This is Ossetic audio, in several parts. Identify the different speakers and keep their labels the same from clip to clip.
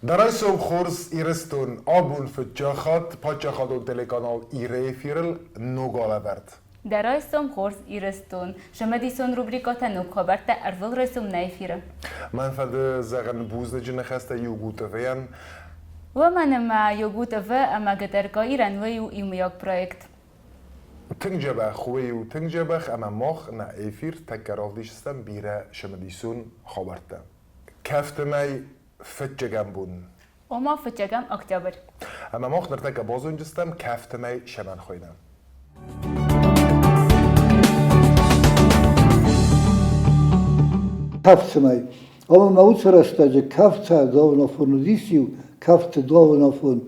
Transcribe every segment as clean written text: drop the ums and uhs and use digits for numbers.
Speaker 1: Дӕ райсом хорз, Ирыстон! Абон фыццаг хатт паддзахадон телеканал Иры эфирыл ног алӕвӕрд.
Speaker 2: Дӕ райсом хорз, Ирыстон! Цымыдисон рубрикӕтӕ ног хабӕрттӕ ӕрвылрайсом нӕ эфиры.
Speaker 1: Мӕн фӕнды зӕгъын бузныджы ныхӕстӕ Югу ТВ-йӕн.
Speaker 2: Уымӕн ӕмӕ Югу ТВ ӕмӕ ГТРК Ирӕн уый у иумӕйаг проект.
Speaker 1: Тынг дзӕбӕх уый у, тынг дзӕбӕх ӕмӕ мах нӕ эфир тӕккӕ равдисдзыстӕм бирӕ цымыдисон хабӕрттӕ. Кӕфтымӕй фыццӕгӕм бон.
Speaker 2: Ома фыццӕгӕм октябрь.
Speaker 1: Ӕмӕ мах ныртӕккӕ базондзыстӕм кӕфтымӕй цӕмӕн хуыйны.
Speaker 3: Кӕфтымӕй. Ӕмӕ мӕ уыцы рӕстӕджы кӕфтӕ давынафон уыдис-иу, кӕфты давынафон.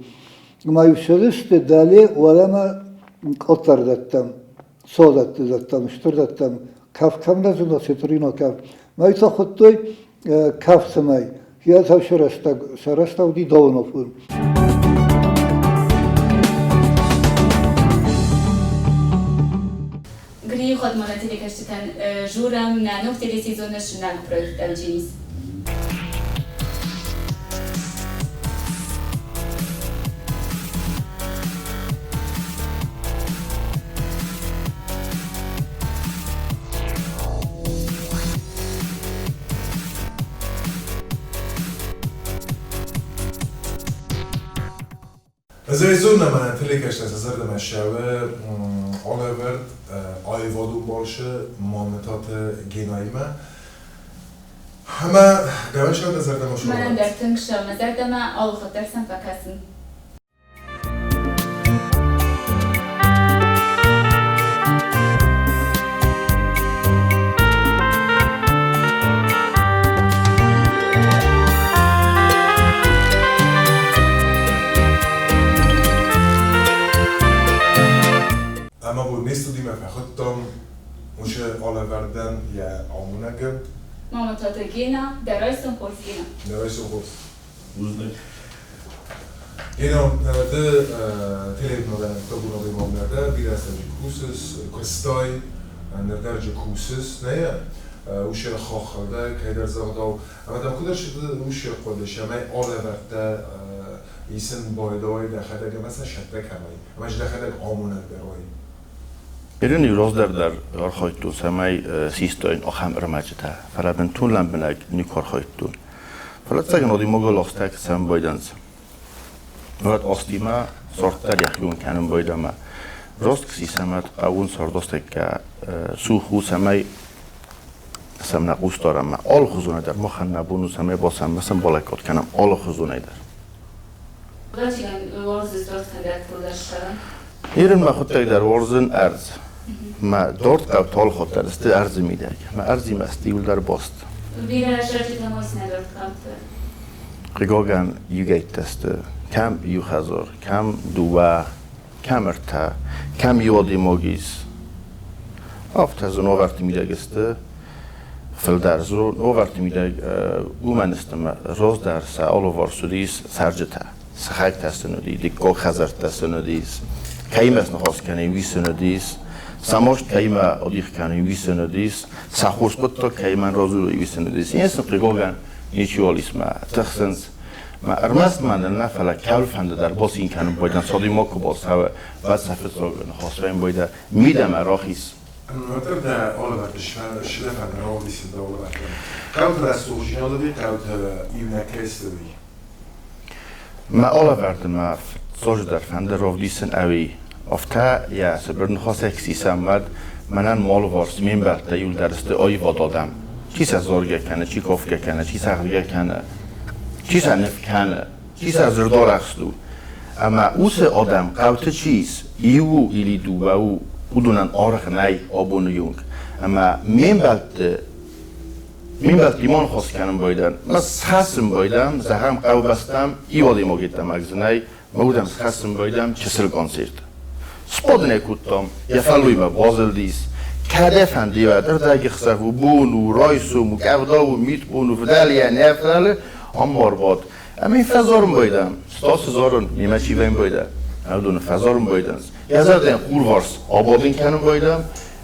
Speaker 3: Ӕмӕ-иу цыдысты дӕле уӕлӕмӕ къоддӕр дӕттӕм, содӕтты дӕттӕм, стыр дӕттӕм. Кӕф кӕм нӕ зынд, осетрино кӕф. Мӕй сӕ хуыдтой кӕфцымӕй. Йӕ сӕ рӕстӕг уыди давынафон.
Speaker 2: Грийы хотмона телекӕсджытӕн журӕм нӕ ног телесезоны сынӕг проект ӕвджынис.
Speaker 1: Зӕйзон ӕмӕ телекӕстӕ сӕ зӕрдӕмӕ ссӕуы алӕвӕрд аивадон балшы Мамытаты Генаимӕ. Ӕмӕ дӕуӕн сӕ дӕ зӕрдӕмӕ
Speaker 2: Мӕнӕн дӕр тынг сӕ мӕ зӕрдӕмӕ алыхатт дӕр сӕм фӕкӕсын.
Speaker 1: Ӕмӕ бон не студимӕ фӕхуыдтам уыцы алӕвӕрдӕн йӕ амонӕгы.
Speaker 2: Мамытаты Гена, дӕ райсом хорз, Гена.
Speaker 1: Дӕ райсом хорз.
Speaker 4: Бузныг.
Speaker 1: Гена, ды телевизионы табунады мамнӕ дӕ, бирӕ рӕстӕджы кусыс, куыстай, ныр дӕр джы кусыс, нӕ уыцы хаххыл дӕ кӕйдӕр загъдау. Ӕмӕ дӕм куыд ӕрцыд уыцы хъуыды, цӕмӕй алӕвӕрдтӕ исын байдайай дӕхӕдӕг ӕмӕ сӕ сӕттӕ кӕнай, ӕмӕ дӕхӕдӕг амонӕг дӕр уай?
Speaker 4: Ирын иу раздӕр дӕр архайдтон, цӕмӕй систаин ахӕм ӕрмӕджытӕ, фӕлӕ бынтон лӕмбынӕг никуы архайдтон. Фӕлӕ ӕцӕг адӕймагыл ахстӕг цӕм байдӕнц. Уӕд астимӕ сорттӕ йӕхион кӕнын байдӕмӕ. Рост ксисӕмӕт хъӕуын сордостӕггӕ цух у, цӕмӕй сӕм нӕ хъус дарӕм. Алыхуызонӕй дӕр махӕн нӕ бон у, цӕмӕй басӕм сӕм балӕггад кӕнӕм алыхуызонӕй дӕр. Ирын мӕхуыдтӕг дӕр уарзын ӕрдз. Мӕ дард хъӕу талхатт сты ӕрдзы мидӕг. Мӕ ӕрдзимӕ сты иуылдӕр баст.
Speaker 2: Бирӕ сӕрджытӕ мосинӕ дард хъӕуты.
Speaker 4: Хъыгагӕн, иугӕйттӕ сты. Кӕм иу хӕдзар, кӕм дыууӕ, кӕм ӕртӕ, кӕм иу адӕймаг ис. Афтӕ дзы ногӕрты мидӕг сты. Фылдӕр дзы ногӕрты мидӕг уымӕн сты ӕмӕ раздӕр сӕ алыварс уыдис цӕрджытӕ. Сыхӕгтӕ сын уыди, дыккаг хӕдзӕрттӕ сын уыдис, кӕимӕ сныхас кӕной, уый сын уыдис, сӕ маст кӕимӕ адих кӕной, уый сын уыдис, сӕ хорз хъуыддаг кӕимӕ радзурой, уый сын уыдис. Йе сын хъыгагӕн ничиуал ис мӕ тыхсынц. Мӕ ӕрмӕст мӕнӕн нӕ, фӕлӕ кӕуылфӕнды дӕр бацин кӕнын байдӕн, цадимаг куы бацӕуы, уӕд сӕ фыццаг ныхас фӕйн байдӕ, мидӕмӕ рахиз.
Speaker 1: Ныр дӕ алӕвӕрды сылӕвӕрд равдисын дӕ алӕвӕрдӕн. Хъӕуты рӕсугъддзинады хъӕуты иунӕг кӕй сты, уый.
Speaker 4: Мӕ алӕвӕрды мӕ фыццаджыдӕр фӕнды равдисын ӕви афтӕ йӕ цыбыр ныхасӕй куы сисӕм, уӕд мӕнӕн ме алыварс ме мбӕлттӕ иуылдӕр сты аивад адӕм. Чи сӕ заргӕ кӕны, чи кафгӕ кӕны, чи цӕгъдгӕ кӕны, чи сӕ ныв кӕны, чи сӕ дзырдарӕхст у. Ӕмӕ уыцы адӕм хъӕуты чи ис, иу у или дыууӕ у, уыдонӕн аргъ нӕй абоны онг. Ӕмӕ ме мбӕлтты Ме мбӕлттимӕ ныхас кӕнын байдӕн. Мӕ схӕцын байдӕм, зӕгъӕм, хъӕубӕстӕм иу адӕймаг йеддӕмӕ ӕгдзынӕй, мӕ удӕм схӕцын байдӕм чысыл концерт. Сбадын ӕй кодтам, йӕ фӕллоймӕ базылдис. Кӕдӕфӕнды уӕд ӕрдӕгӕхсӕв у, бон у, райсом у, къӕвда у, митбон у, фыдӕлы йӕ нӕ фыдӕлы, ам ма ӕрбад. Ӕмӕ йын фӕзарын байдӕм. Стасы зарын, мемӕ чи вӕййын байдӕ, уыдоны фӕзарын байдӕнц. Йӕ зӕрдӕйӕн хурварс абадын кӕнын байдӕм,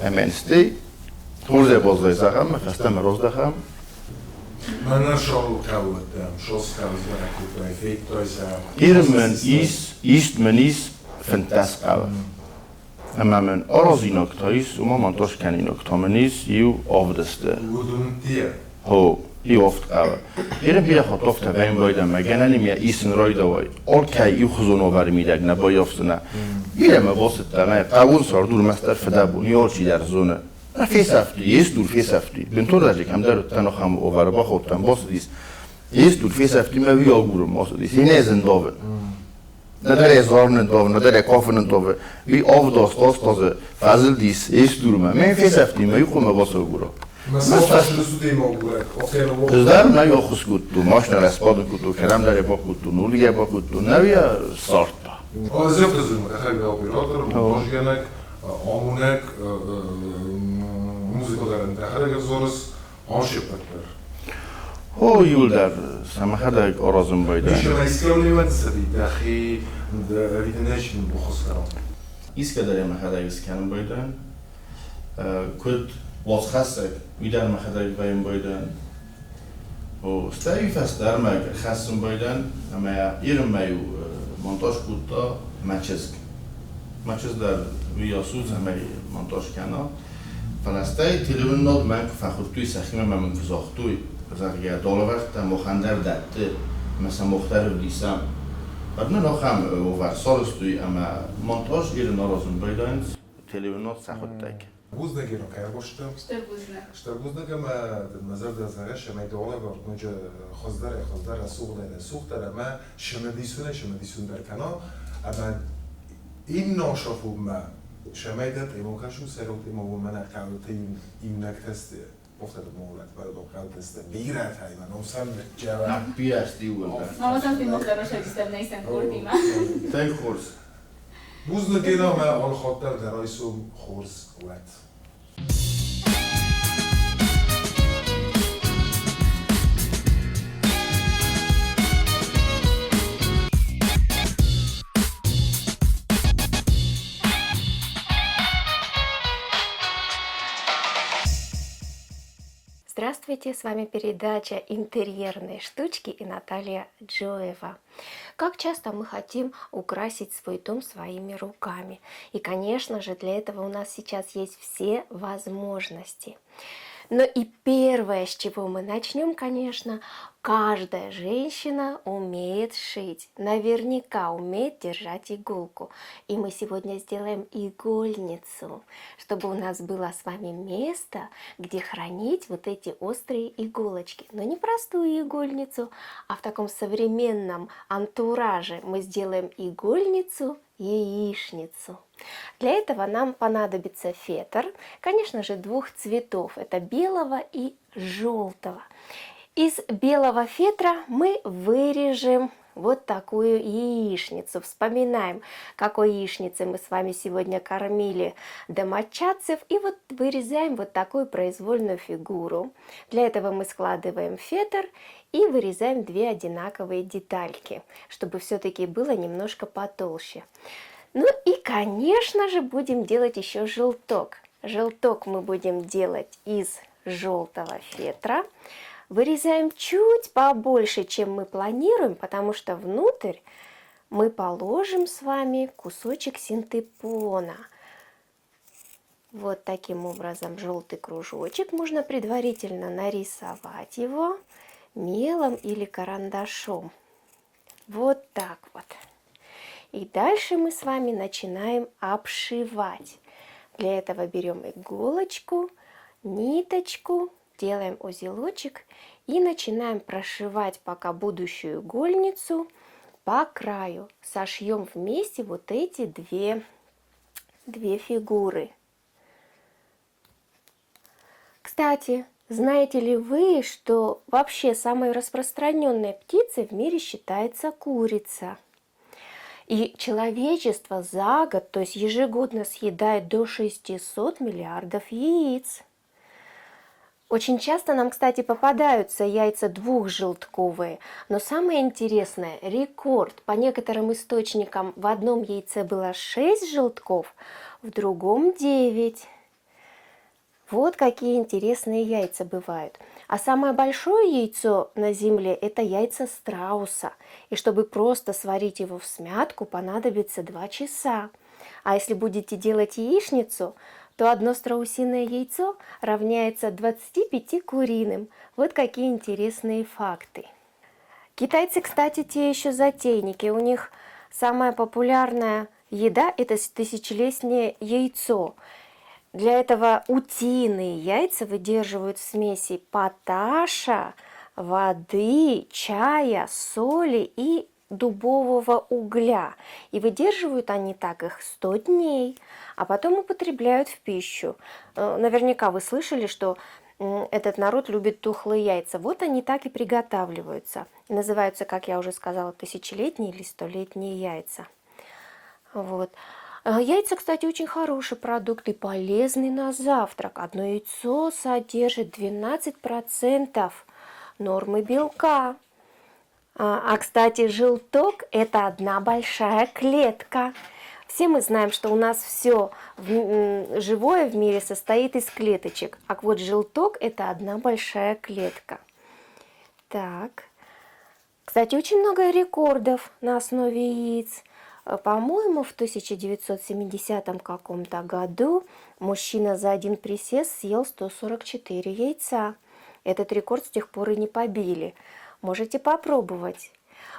Speaker 4: ӕмӕ йын стӕй Хорзӕй баззай, зӕгъӕм, фӕстӕмӕ раздӕхӕм. Ир мын ис, ист мын ис 15 хъӕуы. Ӕмӕ мын аразинӕгтӕ ис, уымӕ монтаж кӕнинӕгтӕ мын ис иу авдысты. Хо, иу авд хъӕуы. Иры бирӕ хатт афтӕ вӕййын байдӕм, мӕ гӕнӕн им йӕ исын райдауай. Алкӕй иухуызон уавӕры мидӕг нӕ баййафдзынӕ. Бирӕ мӕ бацыдтӕ, нӕ хъӕуон цард у ӕрмӕстдӕр фыдӕбон, йӕ алчидӕр зоны. Нӕ фесӕфти, йе стур фесӕфти. Бынтон раджы кӕмдӕр уыдтӕн ахӕм уавӕры бахаудтӕн, бацыдис. Йе стур фесӕфти мӕ уый агурын бацыдис. Иннӕ зындавы. Нӕдӕр ӕй зарынӕн давы, нӕдӕр ӕй кафынӕн давы. Уый авдаст аст азы фӕзылдис йе стурмӕ. Мӕн фесӕфти, мӕ иу хъуамӕ бацагура. Ӕз дӕр нӕ ӕххуыс кодтон, машинӕ рӕсбадын кодтон, кӕдӕмдӕр ӕй бакодтон, уырдыгӕй бакодтон, нӕ уый ссардта.
Speaker 1: Оператор, монтажгӕнӕг, амонӕг, музыкалӕн дӕхӕдӕг ӕвзарыс, алцыппӕт дӕр.
Speaker 4: О, иуылдӕр сӕ мӕхӕдӕг аразын байдайын.
Speaker 1: Дӕхи
Speaker 4: Искӕ дӕр мӕхӕдӕг скӕнын байдайын. Куыд уацхӕссӕг, уый дӕр мӕхӕдӕг вӕййын байдайын. О, стӕй уый фӕстӕ ӕрмӕг ӕрхӕссын байдайын ӕмӕ Ирынмӕ-иу монтаж кодта мӕ чызг. Мӕ чызг дӕр уый ацу, цӕмӕй монтаж кӕна. Фӕлӕ стӕй телеуынынад мӕн куы фӕхуыдтой сӕхимӕ ӕмӕ мын куы загътой, зӕгъгӕ, долӕвӕрдтӕ махӕн дӕр дӕтты ӕмӕ сӕ мах дӕр ӕвдисӕм. Уӕд нын ахӕм уавӕр сарӕзтой ӕмӕ монтаж Ирын аразын байдайынц, телеуынынад сӕхуыдтӕг.
Speaker 1: Бузныг Ирон ӕрбырсты.
Speaker 2: Стыр бузныг.
Speaker 1: Стыр бузныг ӕмӕ дын мӕ зӕрдӕ зӕгъыс, ӕмӕ долӕвӕрд ноджы хуыздӕрӕй хуыздӕр, рӕсугъдӕй рӕсугъддӕр ӕмӕ цымыдисонӕй цымыдисондӕр кӕна ӕмӕ иннӕ сафонмӕ цӕмӕй дӕ тъемо кӕсу сӕрыл тъемо уымӕн ӕхъӕлты иунӕг тесты офтӕды мовлӕт бӕлдохъӕлтысты бирӕтӕ ӕмӕ ном сӕм ныджджӕра.
Speaker 4: Бирӕ сты иууылдӕр.
Speaker 2: Мама там тъемо сӕджыстӕм нӕ исӕн курдимӕ.
Speaker 4: Тынг хорз.
Speaker 1: Бузныг Гена ӕмӕ алыхатт дӕр дӕ райсом хорз уӕд.
Speaker 5: Здравствуйте, с вами передача «Интерьерные штучки» и Наталья Джоева. Как часто мы хотим украсить свой дом своими руками? И, конечно же, для этого у нас сейчас есть все возможности. Но и первое, с чего мы начнем, конечно, каждая женщина умеет шить, наверняка умеет держать иголку. И мы сегодня сделаем игольницу, чтобы у нас было с вами место, где хранить вот эти острые иголочки. Но не простую игольницу, а в таком современном антураже мы сделаем игольницу яичницу. Для этого нам понадобится фетр, конечно же, двух цветов, это белого и желтого. Из белого фетра мы вырежем вот такую яичницу. Вспоминаем, какой яичницей мы с вами сегодня кормили домочадцев. И вот вырезаем вот такую произвольную фигуру. Для этого мы складываем фетр и вырезаем две одинаковые детальки, чтобы все-таки было немножко потолще. Ну и, конечно же, будем делать еще желток. Желток мы будем делать из желтого фетра. Вырезаем чуть побольше, чем мы планируем, потому что внутрь мы положим с вами кусочек синтепона. Вот таким образом желтый кружочек. Можно предварительно нарисовать его мелом или карандашом. Вот так вот. И дальше мы с вами начинаем обшивать. Для этого берем иголочку, ниточку, делаем узелочек и начинаем прошивать пока будущую игольницу по краю. Сошьем вместе вот эти две фигуры. Кстати, знаете ли вы, что вообще самой распространенной птицей в мире считается курица? И человечество за год, то есть ежегодно съедает до 600 миллиардов яиц. Очень часто нам, кстати, попадаются яйца двухжелтковые, но самое интересное, рекорд. По некоторым источникам в одном яйце было 6 желтков, в другом 9. Вот какие интересные яйца бывают. А самое большое яйцо на земле – это яйца страуса. И чтобы просто сварить его всмятку, понадобится 2 часа. А если будете делать яичницу, то одно страусиное яйцо равняется 25 куриным. Вот какие интересные факты. Китайцы, кстати, те еще затейники. У них самая популярная еда – это тысячелетнее яйцо. Для этого утиные яйца выдерживают в смеси поташа, воды, чая, соли и дубового угля. И выдерживают они так их 100 дней, а потом употребляют в пищу. Наверняка вы слышали, что этот народ любит тухлые яйца. Вот они так и приготавливаются. И называются, как я уже сказала, тысячелетние или столетние яйца. Вот. Яйца, кстати, очень хороший продукт и полезный на завтрак. Одно яйцо содержит 12% нормы белка. Кстати, желток – это одна большая клетка. Все мы знаем, что у нас все живое в мире состоит из клеточек. А вот желток – это одна большая клетка. Так. Кстати, очень много рекордов на основе яиц. По-моему, в 1970 каком-то году мужчина за один присест съел 144 яйца. Этот рекорд с тех пор и не побили. Можете попробовать.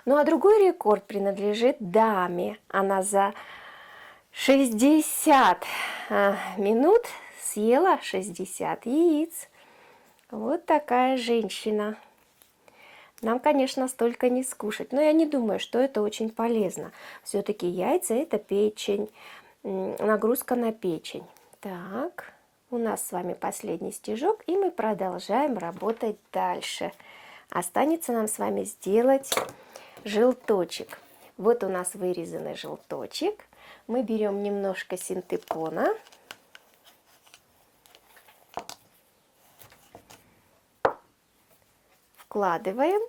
Speaker 5: Ну а другой рекорд принадлежит даме. Она за 60 минут съела 60 яиц. Вот такая женщина. Нам, конечно, столько не скушать, но я не думаю, что это очень полезно. Все-таки яйца – это печень, нагрузка на печень. Так, у нас с вами последний стежок, и мы продолжаем работать дальше. Останется нам с вами сделать желточек. Вот у нас вырезанный желточек. Мы берем немножко синтепона. Вкладываем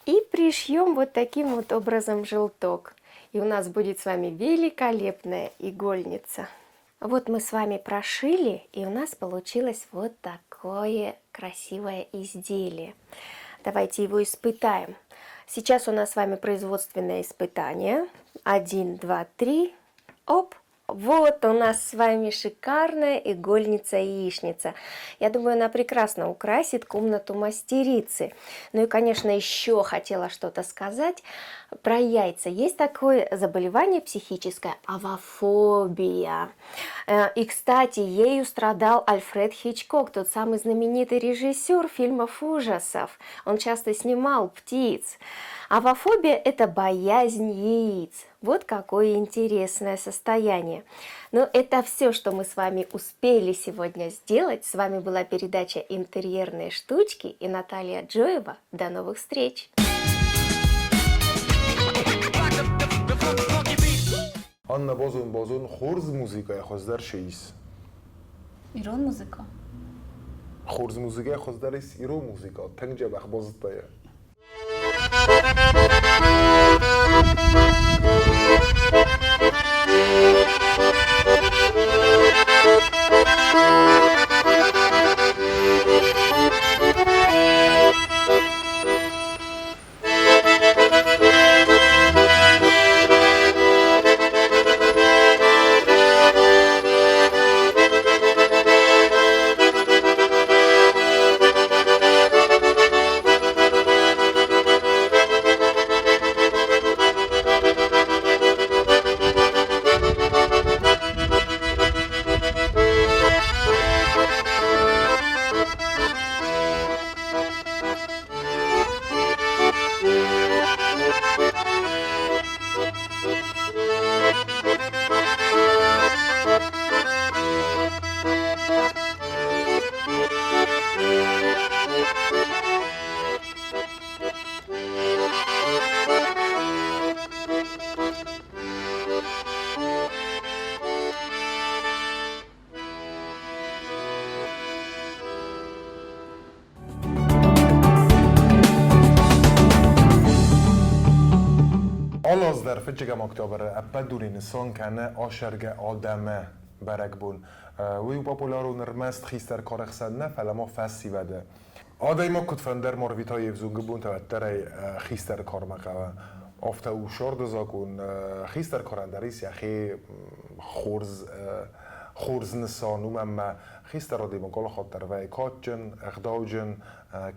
Speaker 5: и пришьем вот таким вот образом желток. И у нас будет с вами великолепная игольница. Вот мы с вами прошили, и у нас получилось вот такое красивое изделие. Давайте его испытаем. Сейчас у нас с вами производственное испытание. 1, 2, 3. Оп! Вот у нас с вами шикарная игольница-яичница. Я думаю, она прекрасно украсит комнату мастерицы. Ну и, конечно, еще хотела что-то сказать про яйца. Есть такое заболевание психическое – авофобия. И, кстати, ею страдал Альфред Хичкок, тот самый знаменитый режиссер фильмов ужасов. Он часто снимал птиц. Авофобия – это боязнь яиц. Вот какое интересное состояние. Но это все, что мы с вами успели сегодня сделать. С вами была передача «Интерьерные штучки» и Наталья Джоева. До новых встреч!
Speaker 1: Анна базон базон хорз музыкӕйӕ хуыздӕр шы ис?
Speaker 2: Ирон музыка.
Speaker 1: Хорз музыкӕйӕ хуыздӕр ис ирон музыка. Тынг дзӕбӕх базыдта йӕ. Алы аз дӕр фыццӕгӕм октябры ӕппӕт дунейы нысан кӕны ащӕргӕ адӕмы бӕрӕгбон. Уый у популярон ӕрмӕст хистӕр кары хсӕн нӕ, фӕлӕ ма фӕсивӕды. Адӕймаг куыдфӕндӕр ма рвита йе взонджы бонтӕ, уӕддӕр ӕй хистӕр кармӕ хъӕуы. Афтӕ у сӕрды закъон. Хистӕр карӕн дӕр ис йӕхи хорз хорз нысан, уымӕн ӕмӕ хистӕр адӕймаг алы хатт дӕр вӕййы кадджын, ӕгъдауджын,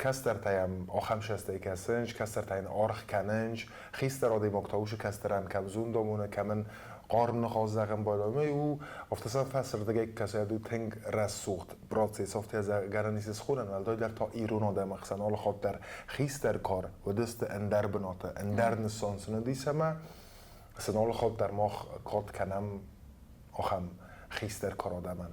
Speaker 1: кӕстӕртӕ йӕм ахӕм цӕстӕй кӕсынц, кӕстӕртӕ йын аргъ кӕнынц. Хистӕр адӕймаг та уыцы кӕстӕрӕн кӕм зонд амоны, кӕм ын хъарм ныхас зӕгъын байдайы. У, афтӕ сӕм фӕсырдыгӕй кӕсӕд у тынг рӕсугъд процесс, афтӕ гӕнӕн ис схонӕн, уӕлдайдӕр та ирон адӕмы хсӕн алы хатт дӕр хистӕр кар уыдысты ӕндӕр бынаты, ӕндӕр нысан сын уыдис ӕмӕ сын алы хатт дӕр мах кад кӕнӕм ахӕм хистӕр кар адӕмӕн.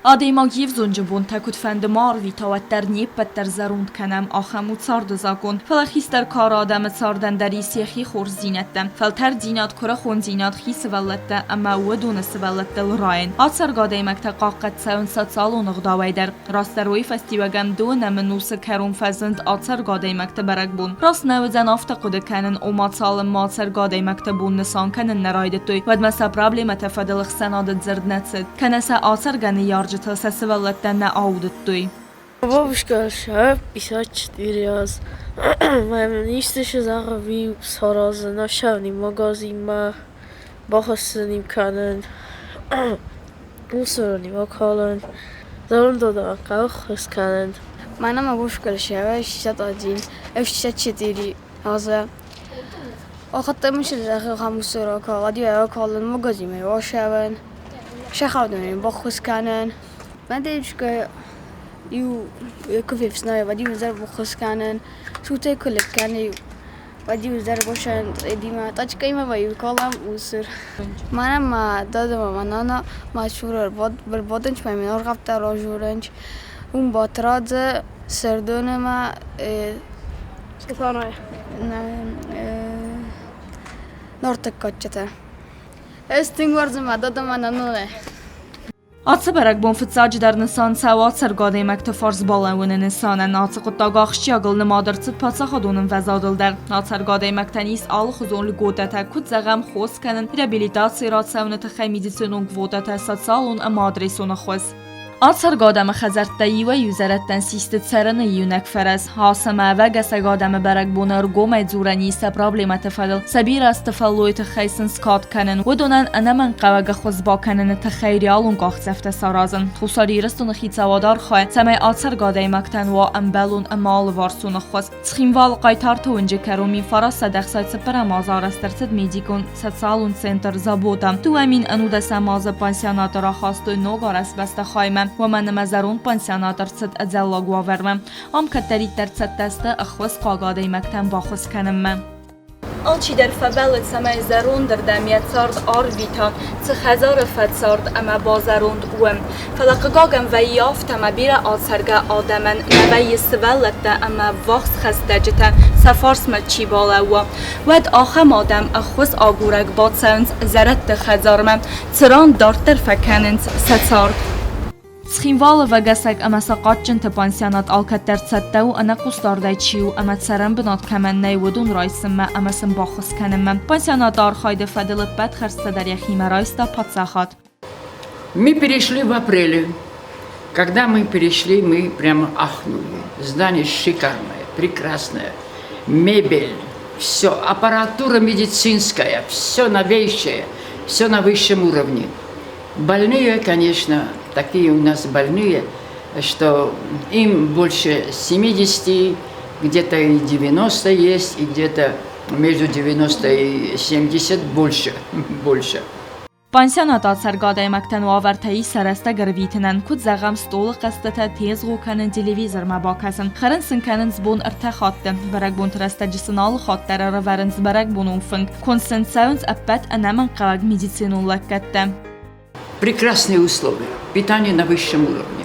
Speaker 6: Адӕймаг йе взонджы бонтӕ куыдфӕнды ма арвита, уӕддӕр не ппӕт дӕр зӕронд кӕнӕм, ахӕм у царды закъон. Фӕлӕ хистӕр кары адӕмы цардӕн дӕр ис йӕхи хорздзинӕдтӕ, фӕлтӕрддзинад, куырыхондзинад, хи сывӕллӕттӕ ӕмӕ уыдоны сывӕллӕттыл райын. Ацӕргӕ адӕймӕгтӕ хъахъхъӕд цӕуынц социалон ӕгъдауӕй дӕр. Растдӕр уый фӕстиуӕгӕн дыууынӕм ӕнусы кӕрон фӕзынд ацӕргӕ адӕймӕгты бӕрӕгбон. Раст нӕ уыдзӕн афтӕ хъуыды кӕнын, ома цалынмӕ ацӕргӕ адӕймӕгты бон нысан кӕнын нӕ райдыдтой, уӕдмӕ сӕ проблемӕтӕ фӕдыл ӕхсӕнады дзырд нӕ цыд, кӕнӕ сӕ ацӕргӕ ныййарджытыл сӕ сывӕллӕттӕ нӕ аудыдтой.
Speaker 7: Бабушка 54 az. Feministische Sachen wie Sarrazin Magazin Bahasını kennen
Speaker 8: Мӕнӕ мӕ бушкалшӕ 61, 64 азы. Магазин
Speaker 6: Ацы бӕрӕгбон фыццаджыдӕр нысан цӕуы ацӕргӕ адӕймӕгты фарс балӕууыны нысанӕн. Ацы хъуыддаг ахсджиагыл нымад ӕрцыд паддзахадон ӕмвӕзадыл дӕр. Ацӕргӕ адӕймӕгтӕн ис алыхуызон льготӕтӕ, куыд зӕгъӕм, хос кӕнын, реабилитацийы рацӕуыны тыххӕй медицинон квотӕтӕ, социалон ӕмӕ адресон ӕххуыс. Ацӕргӕ адӕмы хӕдзӕрттӕ иуӕй-иу зӕрӕдтӕн систы цӕрыны иунӕг фӕрӕз. Ацы ӕмӕ ӕвӕгӕсӕг адӕмы бӕрӕгбоны ӕргомӕй дзурӕн ис сӕ проблемӕты фӕдыл, сӕ бирӕ азты фӕллойы тыххӕй сын скад кӕнын, уыдонӕн ӕнӕмӕнгхъӕуӕг ӕххуыс бакӕныны тыххӕй реалон къахдзӕфтӕ саразын. Хуссар Ирыстоны хицауад архайы, цӕмӕй ацӕргӕ адӕймӕгтӕн уа ӕмбӕлон ӕмӕ алыварсон ӕххуыс. Цхинвалы Хъайтарты уынджы кӕрон 1964 азы арӕзт ӕрцыд медикон социалон центр Забота. 2019 азы пансионаты рахастой ног арӕзт бӕстыхаймӕ, уымӕн ӕмӕ зӕронд пансионат ӕрцыд ӕдзӕллаг уавӕрмӕ. Ам кӕддӕриддӕр цӕттӕ сты ӕххуысхъуаг адӕймӕгтӕн баххуыс кӕнынмӕ. Алчидӕр фӕбӕллы, цӕмӕй зӕрондырдӕм йӕ цард арвита, цы хӕдзары фӕцард ӕмӕ базӕронд у. Фӕлӕ хъыгагӕн вӕййы афтӕ, ӕмӕ бирӕ ацӕргӕ адӕмӕн нӕ вӕййы сывӕллӕттӕ ӕмӕ ӕввахс хӕстӕджытӕ сӕ фарсмӕ чи балӕууа. Уӕд ахӕм адӕм ӕххуыс агурӕг бацӕуынц зӕрӕдты хӕдзармӕ, цыран дарддӕр фӕкӕнынц сӕ цард. Цхинвалы ӕвӕгӕсӕг ӕмӕ сахъатджынты пансионат алкӕддӕр цӕттӕ у ӕнӕхъусдардӕй чи у ӕмӕ цӕрӕнбынат кӕмӕн нӕй, уыдон райсынмӕ ӕмӕ сын баххуыс кӕнынмӕ. Пансионаты архайды фӕдыл ӕппӕт хӕрдзтӕ дӕр йӕхимӕ райста паддзахад.
Speaker 9: Мы перешли в апреле. Когда мы перешли, мы прямо ахнули. Здание шикарное, прекрасное, мебель, все, аппаратура медицинская, все новейшее, все на высшем уровне. Больные, конечно, такие у нас больные, что им больше 70, где-то и 90 есть, и где-то между 90 и 70 больше, больше.
Speaker 6: Пансионаты ацӕргӕ адӕймӕгтӕн уавӕртӕ ис сӕ рӕстӕг ӕрвитынӕн, куыд зӕгъӕм, стъолы хъӕзтытӕ, тезгъо кӕнын, телевизормӕ бакӕсын. Хӕрын сын кӕнынц бон ӕртӕ хатты. Бӕрӕгбонты рӕстӕджы сын алы хатт дӕр ӕрӕвӕрынц бӕрӕгбонон фынг. Конд сын цӕуынц ӕппӕт ӕнӕмӕнгхъӕуӕг медицинон лӕггӕдтӕ.
Speaker 9: Прекрасные условия, питание на высшем уровне.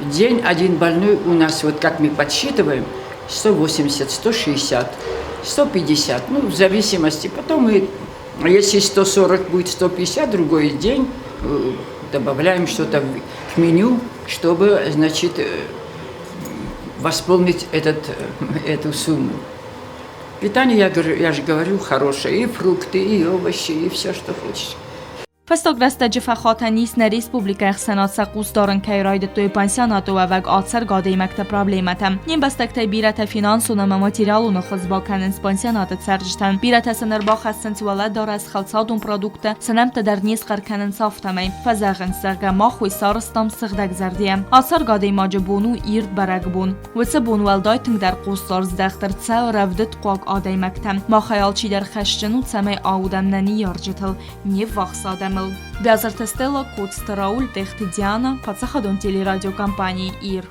Speaker 9: В день один больной у нас, вот как мы подсчитываем, 180, 160, 150, ну, в зависимости. Потом мы, если 140 будет 150, другой день добавляем что-то к меню, чтобы, значит, восполнить эту сумму. Питание, я же говорю, хорошее. И фрукты, и овощи, и все, что хочешь.
Speaker 6: Фӕстаг рӕстӕджы фӕхатӕн ис, нӕ республикӕйы ӕхсӕнад сӕ хъус дарын кӕй райдыдтой пансионаты уӕвӕг ацӕргӕ адӕймӕгты проблемӕтӕм. Не мбӕстӕгтӕй бирӕтӕ финансон ӕмӕ материалон ӕххуыс бакӕнынц пансионаты цӕрджытӕн. Бирӕтӕ сын ӕрбахӕссынц уӕлӕдарӕс, хӕлцадон продукттӕ, сӕ нӕмттӕ дӕр не схъӕр кӕнынц, афтӕмӕй. Фӕзӕгъынц, зӕгъгӕ, мах уый сарӕзтам сыгъдӕгзӕрдӕйӕ. Ацӕргӕ адӕймаджы бон у ирд бӕрӕгбон. Уыцы бон уӕлдай тынгдӕр хъусдард здӕхт ӕрцӕуы рӕвдыдхъуаг адӕймӕгтӕм. Махӕй алчидӕр хӕсджын у, цӕмӕй аудӕм нӕ ныййарджытыл, не ввахс адӕмыл. Бязырты Стелла, Коцты Рауль, Тъехты Диана, паддзахадон телерадиокомпани «Ир».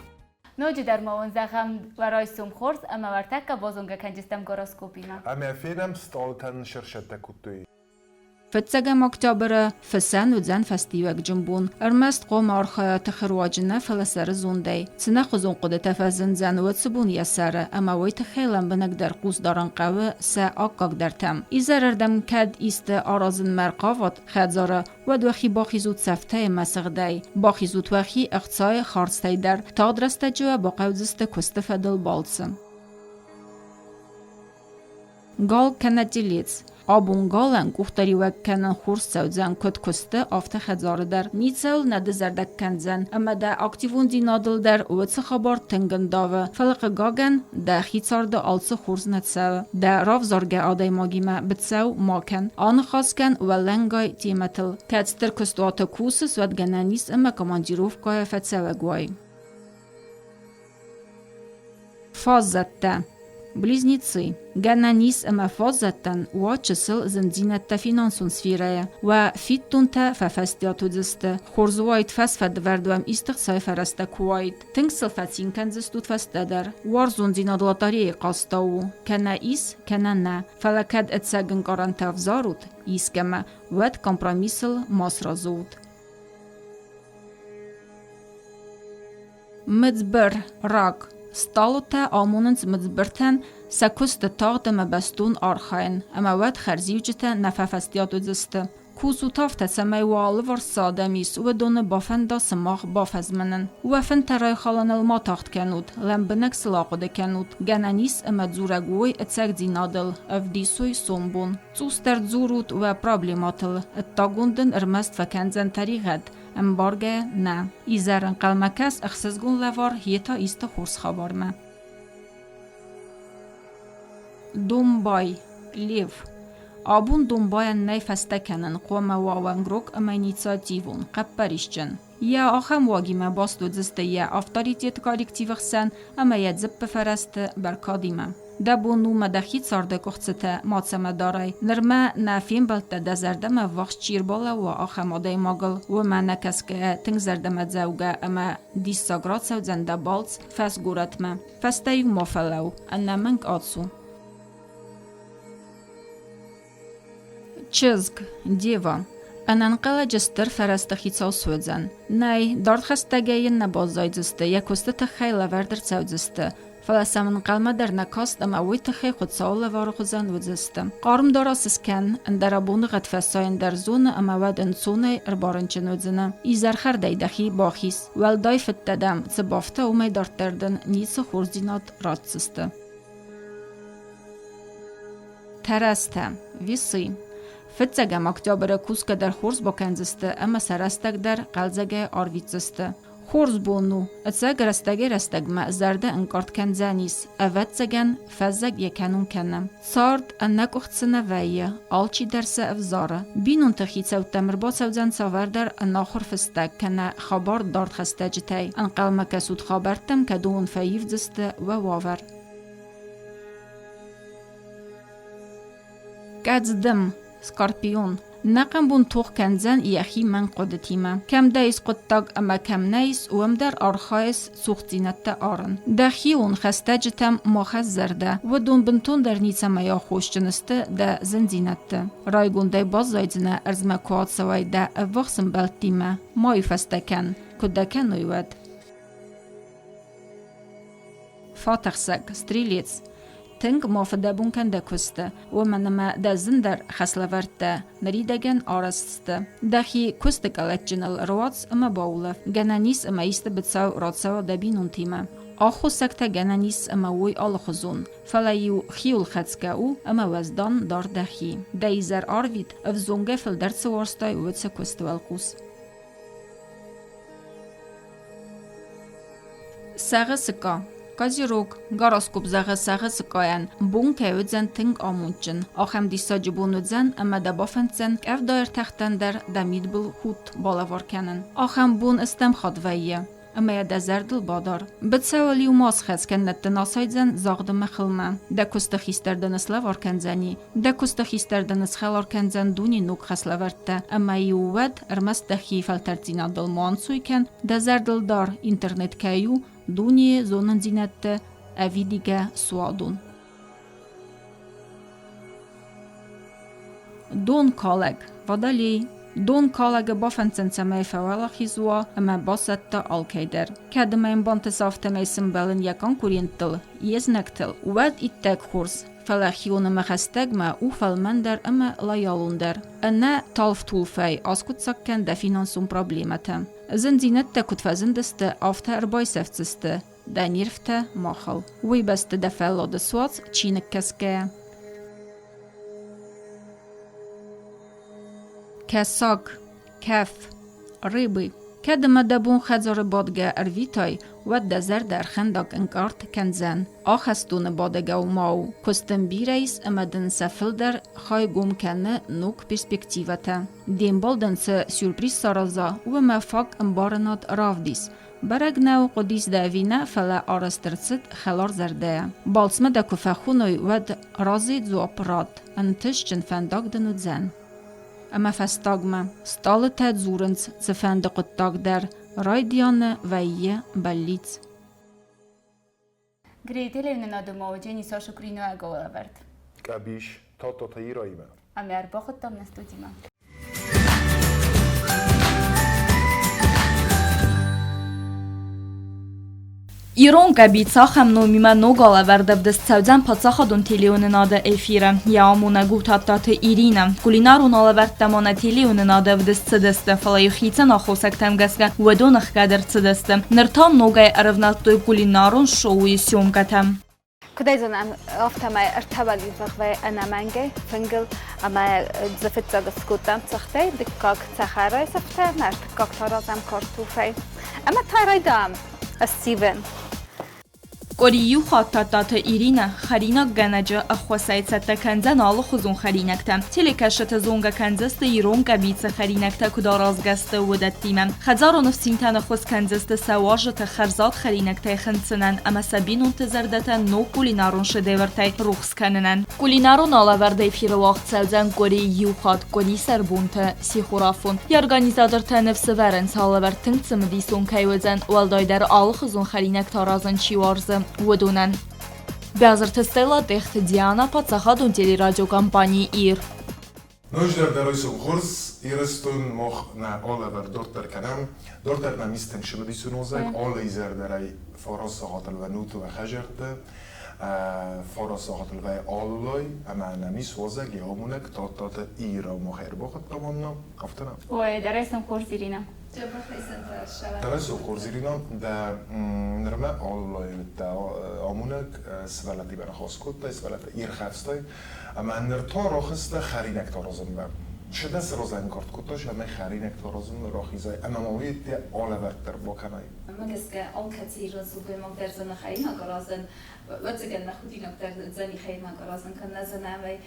Speaker 2: Ноджыдӕр ма уын зӕгъӕм уӕ райсом хорз ӕмӕ уӕртӕккӕ базонгӕ кӕнджыстӕм гороскопимӕ.
Speaker 1: Ӕмӕ фенӕм стъалытӕн сӕрсӕттӕ кодтой.
Speaker 10: Фыццӕгӕм октябры фысӕн уыдзӕн фӕстиуӕгджын бон. Ӕрмӕст хъом архайа тыхы руаджы нӕ, фӕлӕ сӕры зондӕй. Цынӕхуызон хъуыдытӕ фӕзындзӕн уыцы бон йӕ сӕры, ӕмӕ уый тыххӕй лӕмбынӕгдӕр хъус дарын хъӕуы сӕ аккагдӕртӕм. Изӕрырдӕм кӕд исты аразынмӕ ӕрхъават хӕдзары, уӕд уӕхи бахизут цӕфтӕй ӕмӕ сыгъдӕй. Бахизут уӕхи ӕхцайы хӕрдзтӕй дӕр. Тагъд рӕстӕджы уӕ бахъӕудзысты куысты фӕдыл балцы. Гал кӕнӕ телец. Абон галӕн къухдариуӕг кӕнын хорз цӕудзӕн куыд куысты, афтӕ хӕдзары дӕр. Ницӕуыл нӕ дызӕрдыг кӕндзӕн, ӕмӕ дӕ активондзинадыл дӕр уыцы хабар тынг ӕндавы. Фӕлӕ, хъыгагӕн, дӕхи царды алцы хорз нӕ цӕуы. Дӕ равзаргӕ адӕймагимӕ быцӕу ма кӕн. Аныхас кӕн уӕлӕнгай темӕтыл. Кӕд стыр куыстуаты кусыс, уӕд гӕнӕн ис ӕмӕ командировкӕйӕ фӕцӕуӕг уай. Фаззӕттӕ. Близнецы. Гӕнӕн ис ӕмӕ фаззӕттӕн уа чысыл зындзинӕдтӕ финансон сферӕйы. Уӕ фиддонтӕ фӕфӕстиат уыдзысты. Хорз уаид фӕсфӕдвӕрд уӕм исты хцайы фӕрӕзтӕ куы уаид. Тынг сыл фӕцин кӕндзыстут фӕстӕдӕр. Уарзондзинад лотарейы хъӕстӕ у. Кӕнӕ ис, кӕнӕ нӕ. Фӕлӕ кӕд ӕцӕг ӕнкъарӕнтӕ ӕвзарут искӕмӕ, уӕд компромиссыл ма сразы ут. Мыдзбыр, рак. Стъалытӕ амонынц мыдзбыртӕн сӕ куысты тагъд ӕмӕ бӕстон архайын, ӕмӕ уӕд хӕрзиуджытӕ нӕ фӕфӕстиат уыдзысты. Кусут афтӕ, цӕмӕй уӕ алыварс цы адӕм ис, уыдоны бафӕнда сымах бафӕзмынын. Уӕ фынтӕ райхалыныл ма тагъд кӕнут, лӕмбынӕг сыл ахъуыды кӕнут. Гӕнӕн ис ӕмӕ дзурӕг уой ӕцӕгдзинадыл, ӕвдисой сомбон. Цъусдӕр дзурут уӕ проблемӕтыл, ӕддагон дын ӕрмӕст фӕкӕндзӕн тӕригъӕд, Ӕмбаргӕ нӕ. Изӕр ӕнхъӕлмӕ кӕс ӕхсызгон лӕвар, йе та исты хорз хабармӕ. Домбай, лев. Абон домбайӕн нӕй фӕстӕ кӕнын, хъуамӕ уа уӕнгрог ӕмӕ инициативон, хъӕппӕрисджын. Йӕ ахӕм уагимӕ баст уыдзысты йӕ авторитет коллективы хсӕн ӕмӕ йӕ дзыппы фӕрӕзты бӕркадимӕ. Дӕ бон у мӕ дӕхи царды къуыхцытӕ мацӕмӕ дарай. Нырмӕ нӕ фембӕлдтӕ дӕ зӕрдӕмӕ ӕввахс чи рбалӕууа, ахӕм адӕймагыл, уымӕ нӕ кӕсгӕйӕ, тынг зӕрдӕмӕдзӕугӕ ӕмӕ диссаг рацӕудзӕн дӕ балц фӕсгорӕтмӕ. Фӕстӕ-иу ма фӕлӕуу, ӕнӕмӕнг ацу. Чызг, дева, ӕнӕнхъӕлӕджы стыр фӕрӕзты хицау суыдзӕн. Нӕй, дард хӕстӕгӕй йын нӕ баззайдзысты, йӕ куысты тыххӕй лӕвӕрд ӕрцӕудзысты, фӕлӕ сӕм ӕнхъӕлмӕ дӕр нӕ каст ӕмӕ уый тыххӕй Хуыцауы лӕвары хуызӕн уыдзысты. Хъарм дарӕс скӕн, ӕндӕра боныгъӕд фӕсайын дӕр зоны ӕмӕ уӕд ӕнцонӕй ӕрбарынчын уыдзынӕ. Изӕрхӕрдӕй дӕхи бахиз. Уӕлдай фыдтӕ дӕм цы бафта, уымӕй дарддӕр дын ницы хорздзинад ратдзысты. Тӕрӕзтӕ, весы. Фыццӕгӕм октябры кусгӕ дӕр хорз бакӕндзысты ӕмӕ сӕ рӕстӕг дӕр хъӕлдзӕгӕй арвитдзысты. Хорз бон у, ӕцӕг рӕстӕгӕй-рӕстӕгмӕ зӕрдӕ ӕнкъард кӕндзӕнис, ӕвӕццӕгӕн, фӕззӕг йӕ кӕнон кӕны. Цард ӕнӕкъуыхцы нӕ вӕййы, алчидӕр сӕ ӕвзары. Бинонты хицӕуттӕм ӕрбацӕудзӕн цавӕрдӕр ӕнахуыр фыстӕг кӕнӕ хабар дард хӕстӕджытӕй. Ӕнхъӕлмӕ кӕсут хабӕрттӕм, кӕд уын фӕивдзысты уӕ уавӕр. Кӕдздым, скорпион, нӕхъӕн бон тох кӕндзӕн йӕхи мӕнг хъуыдытимӕ. Кӕм дӕ ис хъуыддаг ӕмӕ кӕм нӕ ис, уым дӕр архайыс цухдзинӕдтӕ арын. Дӕхион хӕстӕджытӕм ма хӕсс зӕрдӕ, уыдон бынтондӕр ницӕмӕй аххосджын сты дӕ зындзинӕдты. Райгондӕй баззайдзынӕ ӕрдзмӕ куы ацӕуай дӕ ӕввахс ӕмбӕлттимӕ, ма-иу фӕстӕ кӕн, куы дӕ кӕной, уӕд. Фатӕхсӕг, стрелец. Тынг ма фыдӕбон кӕн дӕ куысты, уымӕн ӕмӕ дӕ зындӕр хӕслӕвӕрдтӕ ныридӕгӕн арӕзт сты. Дӕхи куысты къӕлӕтджыныл руадз ӕмӕ баулӕф. Гӕнӕн ис ӕмӕ исты быцӕу рацӕуа дӕ бинонтимӕ. Аххосӕгтӕ гӕнӕн ис ӕмӕ уой алыхуызон, фӕлӕ-иу хиуылхӕцгӕ у ӕмӕ уӕздан дар дӕхи. Дӕ изӕр арвит, ӕвзонгӕй фылдӕр цы уарзтай, уыцы куысты уӕлхъус. Сӕгъы сыкъа. Козерог, гороскоп зӕгъы сӕгъы сыкъайӕн, бон кӕй уыдзӕн тынг амондджын. Ахӕм диссаджы бон уыдзӕн, ӕмӕ дӕ бафӕнддзӕн къӕвдайы ӕртӕхтӕн дӕр дӕ мидбыл худт балӕвар кӕнын. Ахӕм бон стӕм хатт вӕййы, ӕмӕ йӕ дӕ зӕрдыл бадар. Быцӕуыл-иу ма схӕц, кӕннӕд дын асайдзӕн загъды мӕ хылмӕ. Дӕ куысты хистӕр дын слӕвар кӕндзӕни, дӕ куысты хистӕр дын схӕлар кӕндзӕн дуне ног хӕслӕвӕрдтӕ, ӕмӕ-иу уӕд ӕрмӕст дӕхи фӕлтӕрддзинадыл ма анцой кӕн, дӕ зӕрдыл дар, интернет кӕй у, дунейы зонындзинӕдты ӕвидигӕ суадон. Донкалӕг, Водолей. Донкалӕгы бафӕнддзӕн, цӕмӕй фӕуӕлахиз уа ӕмӕ басӕтта алкӕйдӕр. Кӕд ӕмӕ йын бантыса афтӕмӕй сымбӕлын йӕ конкуренттыл, йе знӕгтыл, уӕд иттӕг хорз, фӕлӕ хион ӕмӕ хӕстӕгмӕ у фӕлмӕндӕр ӕмӕ лоялондӕр. Ӕнӕ талф-тулфӕй аскъуыддзаг кӕн дӕ финансон проблемӕтӕ. Зындзинӕдтӕ куыд фӕзындысты, афтӕ ӕрбайсӕфдзысты дӕ нервтӕ махыл. Уый бӕсты дӕ фӕллады суадз чиныг кӕсгӕйӕ. Кӕсаг, кӕф, рыбы. Кӕд ӕмӕ дӕ бон хӕдзары бадгӕ ӕрвитай, уӕд дӕ зӕрдӕ ӕрхӕндӕг ӕнкъард кӕндзӕн. Ахӕстоны бадӕгау ма у, куыст дын бирӕ ис ӕмӕ дын сӕ фылдӕр хай гом кӕны ног перспективӕтӕ. Де мбал дын цы сюрприз сараза, уымӕ фаг ӕмбарынад равдис. Бӕрӕг нӕу, хъуыдис дӕ ӕви нӕ, фӕлӕ арӕзт ӕрцыд хӕлар зӕрдӕйӕ. Балцмӕ дӕ куы фӕхоной, уӕд разыйы дзуапп ратт, ӕнтыстджын фӕндаг дын уыдзӕн. Ӕмӕ фӕстагмӕ, стъалытӕ дзурынц цыфӕнды хъуыддаг дӕр, райдианы вӕййы бӕллиц.
Speaker 2: Грейделевнынады ма уыдзӕни Саша Куриноӕгыл ӕвӕрд.
Speaker 1: Къӕбис, Тототы Ираимӕ.
Speaker 2: Ӕмӕ ӕрбахуыдтам нӕ студимӕ.
Speaker 6: Ирон къӕбиц ахӕм номимӕ ног алӕвӕрд ӕвдыст цӕудзӕн паддзахадон телеуынынады эфиры. Йӕ амонӕг у Тадтаты Иринӕ. Кулинарон алӕвӕрдтӕ ма нӕ телеуынынады ӕвдыст цыдысты, фӕлӕ-иу хицӕн аххосӕгтӕм гӕсгӕ уыдон ӕхгӕд ӕрцыдысты. Ныр та ногӕй ӕрӕвнӕлдтой кулинарон шоуйы съемкӕтӕм.
Speaker 2: Куыдӕй зонӕм, афтӕмӕй ӕртӕ уӕливыхвӕй ӕнӕмӕнгӕй фынгыл ӕмӕ дзы фыццаг скодтам цыхтӕй, дыккаг цӕхӕрайы сыфтӕ ӕмӕ ӕртыккаг та разӕм картофӕй. Ӕмӕ та райдайӕм ссивын.
Speaker 6: Къуыри иу хатт Тадтаты Иринӕ хӕринаггӕнӕджы ӕххуысӕй цӕттӕ кӕндзӕн алыхуызон хӕринӕгтӕ. Телекӕсджыты зонгӕ кӕндзысты ирон къӕбицы хӕринӕгтӕ куыд аразгӕ сты, уыдӕттимӕ. Хӕдзарон ӕфсинтӕн ӕххуыс кӕндзысты сӕ уазджыты хӕрзад хӕринӕгтӕй хынцынӕн ӕмӕ сӕ бинонты зӕрдӕтӕ ног кулинарон шедевртӕй рухс кӕнынӕн. Кулинарон алӕвӕрд эфиры уагъд цӕудзӕн къуыри иу хатт къуырисӕр бонты сихорафон. Йӕ организатортӕ ныфс ӕвӕрынц, алӕвӕрд тынг цымыдисон кӕй уыдзӕн, уӕлдайдӕр алыхуызон хӕринӕгтӕ аразын чи уарзы, уыдонӕн. Бязырты Стелла, Тъехты Диана, паддзахадон телерадиокомпани «Ир».
Speaker 1: Ноджыдӕр дӕр хорз Ирыстон мах нӕ алӕвӕрд дарддӕр кӕнӕм. Дарддӕр нӕм ис тынг цымыдисон озӕг, алы изӕр дӕр ӕй фараст сахатыл вӕнуты уӕ хӕдзӕртты, фараст сахатыл вӕй аллой, ӕмӕ нӕм ис уазӕг йӕ амонӕг Тадтаты Ира мах ӕрбахуыдтам анна, афтӕ нӕ?
Speaker 2: Ой, дӕрайсом хорз, Ирина.
Speaker 1: Дӕрайсом хорз, Ирина. Дӕ нырмӕ аллой уыдтӕ амонӕг, сывӕллӕттимӕ ныхас кодтай, сывӕллӕтты ирхӕфстай. Ӕмӕ ныр та рахызтӕ хӕринӕгтӕ аразынмӕ. Чи дӕ цы разӕнгард кодта, цӕмӕй хӕринӕгтӕ аразынмӕ рахизай ӕмӕ ма уый ӕдде алӕвӕрд дӕр бакӕнай?
Speaker 11: Мӕ гӕсгӕ, алкӕцы ирон сылгоймаг дӕр дзӕнӕ хӕринаг аразын, ӕвӕццӕгӕн нӕ худинаг дӕр дзӕни хӕринаг аразын кӕнӕ дзӕнӕмӕй.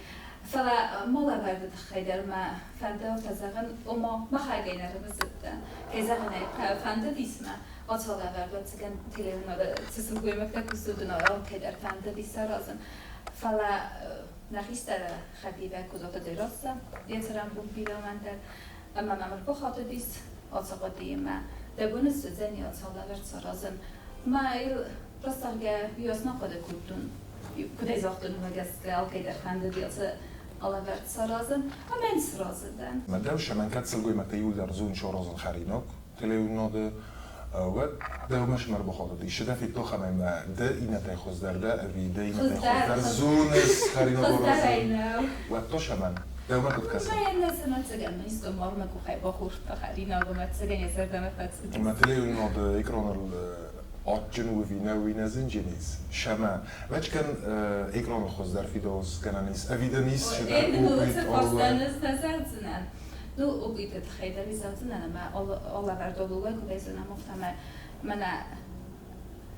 Speaker 11: Фӕлӕ ма лӕвӕрды тыххӕй дӕр мӕ фӕнды афтӕ зӕгъын, ома махӕгӕй нӕ рымысыдтӕн. Кӕй зӕгъын ӕй фӕндыдис мӕ, ацы алӕвӕрд ӕвӕццӕгӕн телеуынады цы сылгоймӕгтӕ кусы, уыдон алкӕй дӕр фӕндыдис аразын. Фӕлӕ нӕ хистӕр хӕдивӕг Козаты Дзерассӕ йӕ цӕрӕнбон бирӕ дӕр ӕмӕ мӕм ӕрбахатыдис ацы хъуыдыимӕ. Дӕ бон ссудзӕни ацы алӕвӕрд саразын. Мӕ йыл раст зӕгъгӕ, уыйас нӕ хъуыды кодтон. Куыдӕй загътон, уымӕ гӕсгӕ алкӕйдӕр фӕндыди ацы алӕвӕрд саразын ӕмӕ йын сразы дӕн.
Speaker 1: Мӕ дӕу сӕмӕн кӕд сылгоймӕгтӕ иуылдӕр зоньш аразын хӕринаг, телеуынады, уӕд дӕумӕ сӕм ӕрбахатыди. Цы дӕ федтон ӕмӕ ды иннӕтӕй хуыздӕр дӕ ӕви ды иннӕтӕй хуыздӕр зоныс хӕринаг аразын? Уӕд та сӕмӕн дӕумӕ куыд кӕсы? Мӕ телеуынады экраныл Адджын у ӕви нӕ, уый нӕ зынджын ис. Сӕмӕ, ӕвӕццӕгӕн, экраны хуыздӕр фидауц гӕнӕн ис, ӕви дын ис цыдӕр опыт,
Speaker 11: алы? Ну, опыты тыххӕй дӕр зӕгъдзынӕн, ӕмӕ алӕвӕрд олулай куыдӕй зонӕм, афтӕмӕй мӕнӕ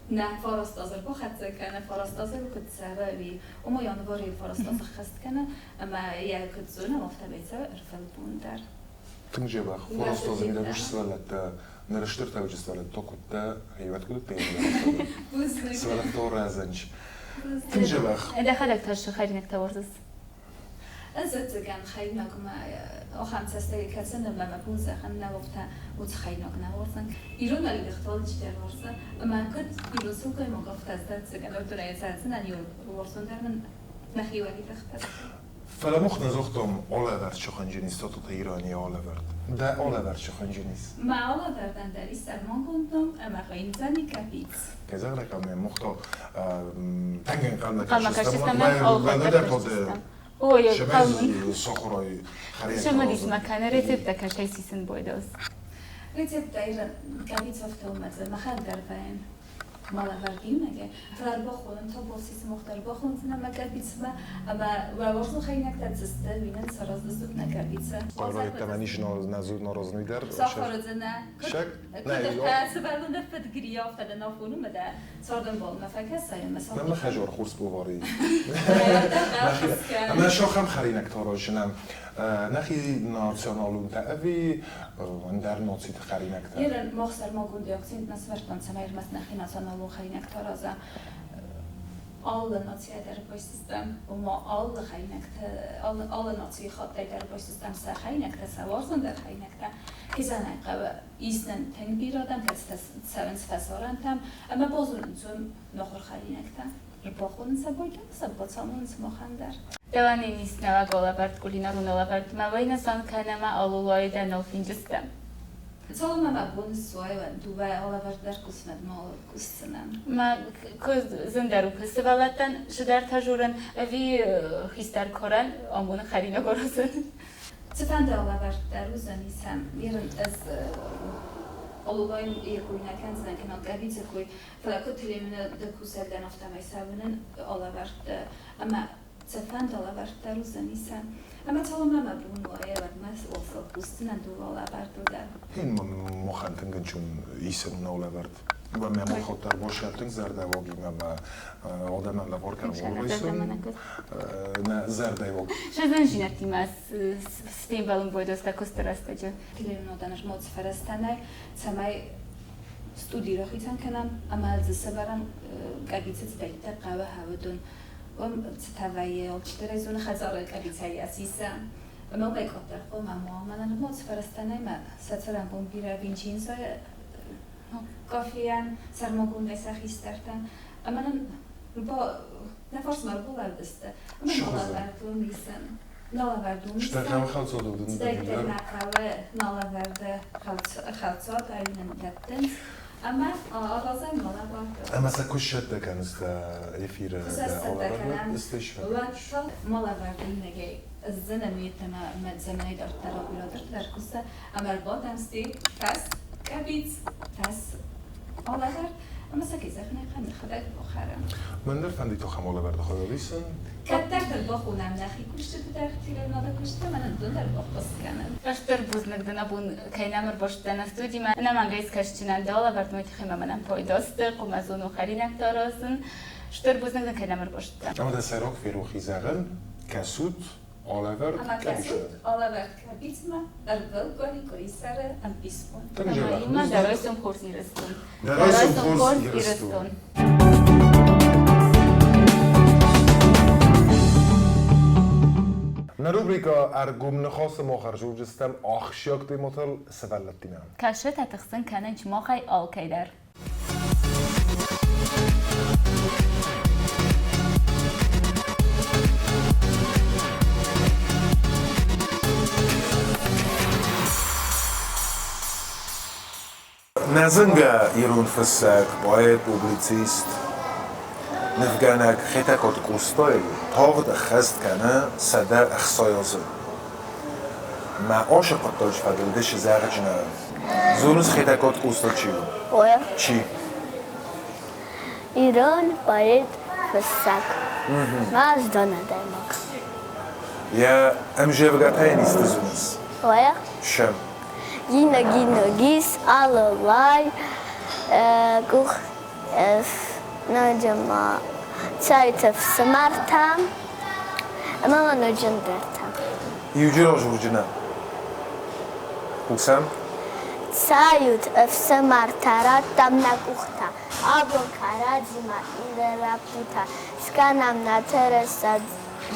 Speaker 11: нӕ фараст азы бахӕццӕ кӕны, фараст азы куыд цӕры, ӕви ома январы фараст азы ххӕст кӕны, ӕмӕ йӕ куыд зонӕм, афтӕмӕй цӕуы ӕрвылбон дӕр.
Speaker 1: Тынг дзӕбӕх. Фараст азы мидӕг ус сывӕллӕттӕ ныр стыр тауджы сывӕллӕттӕ куыдтӕ, хивӕд куыд уыдтӕ, сывӕллӕттӕ рӕзынч. Тынг дзӕбӕх.
Speaker 2: Дӕхӕдӕг тӕрсы хӕринӕгтӕ уарзыс?
Speaker 11: Ӕз ӕцӕгӕн хӕринагмӕ ахӕм цӕстӕй кӕсын ӕмӕ мӕ бон зӕгъын нӕу, афтӕ уыцы хӕринаг нӕ уарзын. Ирон ӕлгъыгътыл чидӕр уарзы, ӕмӕ куыд ирон сылгоймаг, афтӕ ӕз дӕр ӕцӕгӕн уыдонӕй зӕгъдзынӕн, уарзондӕр мын нӕхи уӕлидӕхтӕ сты.
Speaker 1: Фӕлӕ мах нӕ загътам алӕвӕрд сыханджынис Тототы Ирани алӕвӕрд. Дӕ алӕвӕрд сыханджынис?
Speaker 11: Мӕ алӕвӕрдӕн дӕр ис сӕрмагонд ном ӕмӕ хуыйндзӕни Капиц.
Speaker 1: Кӕй зӕгъын ӕй мах та тынг ӕнхъӕлмӕ кӕсдзыстӕм.
Speaker 2: Ой, Шамадисма кӕны рецепттӕ кӕсӕй сисын бойдос.
Speaker 11: Рецепттӕ капицовтӕ махӕн дӕр вӕййын. Малавардимӕ ӕрбахонын Тоболси сымах дӕр бахондзынӕ мӕ къӕбицмӕ ӕмӕ уӕ уарзон хӕринӕгтӕ дзысты, уинӕн сараздзыстут нӕ къӕбицы.
Speaker 1: Хъарвайттӕ ис наразный дӕр.
Speaker 11: Сахарыдзынӕ. Куыд сывӕллоны фыдгри афтӕ дӕ нафонымӕ дӕ цардӕмбалмӕ фӕкӕсай ӕмӕ
Speaker 1: Мӕ хӕзор хурс повари. Ӕмӕ сахӕм хӕринӕгтӕ аразынӕн нӕхи националонтӕ ӕви ӕндӕр нациты хӕринӕгтӕ?
Speaker 11: Ерын мах сӕрмагонд акцент нӕ сӕвӕрдтам, цӕмӕй ӕрмӕст нӕхи националон хӕринӕгтӕ аразӕм. Алы нацийӕ дӕр байсдзыстӕм, ома алы хӕринӕгтӕ, алы нацийы хаттӕй дӕр байсдзыстӕм сӕ хӕринӕгтӕ, сӕ уарзондӕр хӕринӕгтӕ. Кӕй зӕгъын ӕй хъӕуы, ис нын тынг бирӕ адӕм, кӕцытӕ цӕуынц фӕсарӕнтӕм ӕмӕ базонынц уым ногхур хӕринӕгтӕ. Ӕрбахонынц сӕ бойдон, сӕ бацамонынц махӕн дӕр.
Speaker 2: Дӕуӕн ин ис нӕуӕг алӕвӕрд кулинарон алӕвӕрд мӕ уӕйнӕ сан кӕнӕ ма алулайы дӕ нал финджыстӕм.
Speaker 11: Цалынмӕ мӕ бон суай, дыууӕ алӕвӕрд дӕр кусынӕд ма кусдзынӕн.
Speaker 2: Мӕ куыд зындӕр у сывӕллӕттӕн цыдӕртӕ журын ӕви хистӕр корӕн амоны хӕринаг аразын?
Speaker 11: Цыфӕнды алӕвӕрд дӕр уыдзӕни сӕм. Ерын ӕз алулайы йе кой нӕ кӕндзынӕн, кӕнӕ къӕбицы кой, Фӕлӕ куыд телеуынады кусӕг дӕн, афтӕмӕй сӕ уынын алӕвӕрдты ӕмӕ цыфӕнды алӕвӕрд дӕр уыдзӕни сӕ. Ӕмӕ цалынмӕ мӕ бон уа, уӕдмӕ уӕлцӕл кусдзынӕн дыууӕ алӕвӕрдыл дӕр.
Speaker 1: Ин махӕн тынг ӕнцон исӕн алӕвӕрд. Мӕ махот дӕр босӕ тынг зӕрдӕуагимӕ мӕ адӕмӕн лӕвар кӕрон нӕ зӕрдӕуаг.
Speaker 2: Сӕзӕнзинӕдтимӕ фембӕлын бойдоста куысты рӕстӕджы.
Speaker 11: Телеуынадӕн ӕзмӕлд фӕрӕзтӕ нӕй, цӕмӕй студи рахицӕн кӕнӕм ӕмӕ дзы сӕвӕрӕм къӕбицы цыдӕриддӕр хъӕуы хӕуыдон. Уым цытӕ вӕййы, алчидӕр ӕй зоны хӕдзары къӕбицӕй асиса. Ӕмӕ уымӕй къаддӕр хъуамӕ ма уа. Мӕнӕн ӕрмӕст фӕрӕзтӕ нӕй мӕ сӕ цӕрӕнбон бирӕ Винченцойы къафейӕн, сӕрмагондӕй сӕ хистӕртӕн. Ӕмӕ нын нӕ фарсмӕ ӕрбалӕудысты ӕмӕ налӕвӕрдон исӕн. Налӕвӕрдон исӕн. Цыдӕриддӕр нӕ хъӕуы налӕвӕрды хӕлцад ӕви нын дӕттынц. Ӕмӕ аразӕм налӕвӕрд.
Speaker 1: Ӕмӕ сӕ куы сцӕттӕ кӕныс дӕ эфиры?
Speaker 11: Куы сӕ сцӕттӕ кӕнӕм, уӕд та малӕвӕрды иннӕгӕй ыздзынӕн йеддӕмӕ мӕ цӕмӕй дарддӕр оператортӕ куса ӕмӕ ӕрбадӕм сте фӕс къӕбиц, фӕс алӕвӕрд ӕмӕ сӕ кӕй зӕгъын ӕй хъӕуы, нӕхӕдӕг бахӕрӕм.
Speaker 1: Мӕн дӕр фӕндид ахӕм алӕвӕрды хайад исын.
Speaker 11: Кӕддӕрдӕр бахонӕм нӕхи куыстыты дӕр, телеуынады куысты ӕмӕ нын уыдон дӕр баххуыс кӕнӕнт.
Speaker 2: Стыр бузныг дын абон кӕй нӕм ӕрбацыдтӕ нӕ студимӕ. Ӕнӕмӕнгӕй скӕсджынӕн дӕ алӕвӕрдмӕ тыххӕй ма мӕнӕн пайда сты, хъуымӕзон у хӕринӕгтӕ аразын. Стыр бузныг дын кӕй нӕм ӕрбацыдтӕ.
Speaker 1: Ӕмӕ дӕ сӕйраг ферохи зӕгъын, кӕсут алӕвӕрд
Speaker 11: кӕсут алӕвӕрд кӕбицмӕ ӕрвылкъуыри къуырисӕры ӕмбисбон.
Speaker 2: Ӕмӕ иумӕ дӕ райсом хорз Ирыстон.
Speaker 1: Дӕ райсом хорз Ирыстон. Нӕ рубрикӕ Ӕргом ныхасы мах ӕрзилдзыстӕм ахсджиаг темӕтыл сывӕллӕттимӕ.
Speaker 2: Кӕсытӕ тыхсын кӕнынц махӕй алкӕй дӕр.
Speaker 1: Нӕ зынгӕ ирон фыссӕг, поэт, публицист, нывгӕнӕг Хетӕгкаты Къостайыл тагъд ӕххӕст кӕны 160 азы. Мӕ ацы хъуыддаджы фӕдыл ды зӕгъджынӕ. Зоныс Хетӕгкаты Къоста чи у?
Speaker 8: Ой.
Speaker 1: Чи?
Speaker 12: Ирон поэт, фыссӕг. Уӕздан адӕймаг.
Speaker 1: Йӕ ӕмзӕвгӕтӕ йын исты зоныс?
Speaker 12: Оя.
Speaker 1: Сӕм.
Speaker 12: Гино, гино, гис, алолай, къух, ноджы ма цӕйты фсымӕртӕ ӕмӕ ма ноджы ӕндӕртӕ.
Speaker 1: Иуджы разурджынӕ. Хъусӕм?
Speaker 12: Цӕйут, ӕфсымӕртӕ, радтам нӕ къухтӕ, абон кӕрӕдзимӕ иннӕ лӕппутӕ, скӕнӕм нӕ тырыса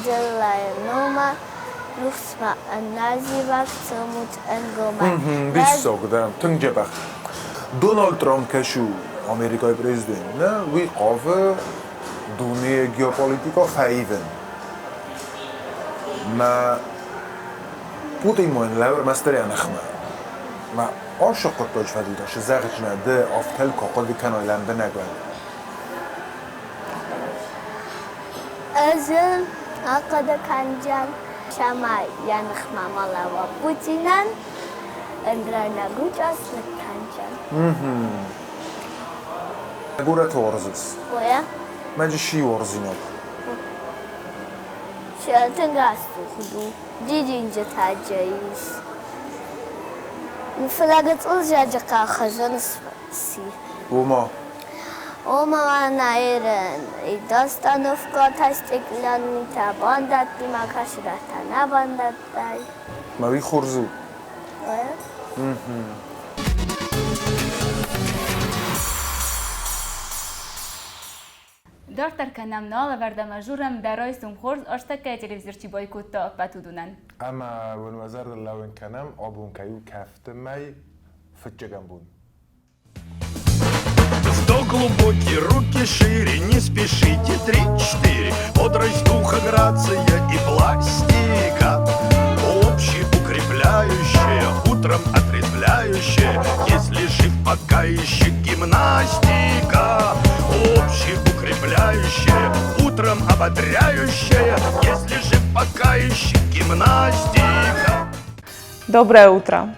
Speaker 12: дзыллӕйы номӕ, рухсмӕ ӕнӕзивӕг цомут ӕнгомӕй.
Speaker 1: Диссаг, да, тынг дзӕбӕх. Дональд Трамп кӕсы Америкӕйы президент, нӕ, уый хъавы дунейы геополитикӕ фӕивын. Мӕ Путин ма йын лӕвӕрмӕстдӕр йӕ ныхмӕ. Мӕ ацы хъуыддаджы фӕдыл та зӕгъдзынӕ ды афтӕ куы хъуыды кӕнай лӕмбынӕг уӕд.
Speaker 12: Ӕз ахъуыды кӕндзӕн, цӕмӕй йӕ ныхмӕ ма лӕууа Путинӕн, ӕндӕр гучъас ныккӕндзӕн.
Speaker 1: Горӕты уарзыс?
Speaker 12: Оя.
Speaker 1: Мӕнджы ши уарзинаг?
Speaker 12: Тынг рӕсугъд у, дидинджытӕ дзы ис. Фӕлӕ гыццыл зӕджы къахы сси.
Speaker 1: Ома?
Speaker 12: Ома наверное, достановкӕтӕ стеклянныйтӕ бандӕттимӕ кӕсгӕтӕ нӕ бандӕттай.
Speaker 1: Мӕ уый хорз у.
Speaker 2: Дарддӕр кӕнӕм нӕ алӕвӕрд ӕмӕ журӕм дӕ райсом хорз ӕртӕккӕйы телевизор чи байкодта ӕппӕт уыдонӕн.
Speaker 1: Ӕмӕ уын уӕ зӕрдыл лӕууын кӕнӕм, абон кӕй у кӕфты мӕй фыццӕгӕм бон.
Speaker 13: Вдох глубокий, руки шире, не спешите, три-четыре. Бодрость духа, грация и пластика. Общеукрепляющая, утром отрезвляющая. Если жив, пока еще гимнастика. Общеукрепляющая, утром ободряющая. Если жив, пока еще гимнастика.
Speaker 14: Доброе утро.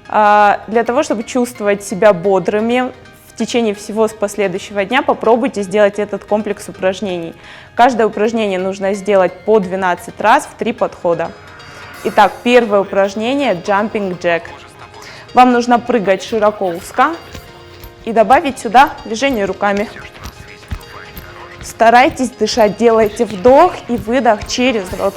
Speaker 14: Для того, чтобы чувствовать себя бодрыми в течение всего последующего дня, попробуйте сделать этот комплекс упражнений. Каждое упражнение нужно сделать по 12 раз в 3 подхода. Итак, первое упражнение – Jumping Jack. Вам нужно прыгать широко-узко и добавить сюда движение руками. Старайтесь дышать, делайте вдох и выдох через рот.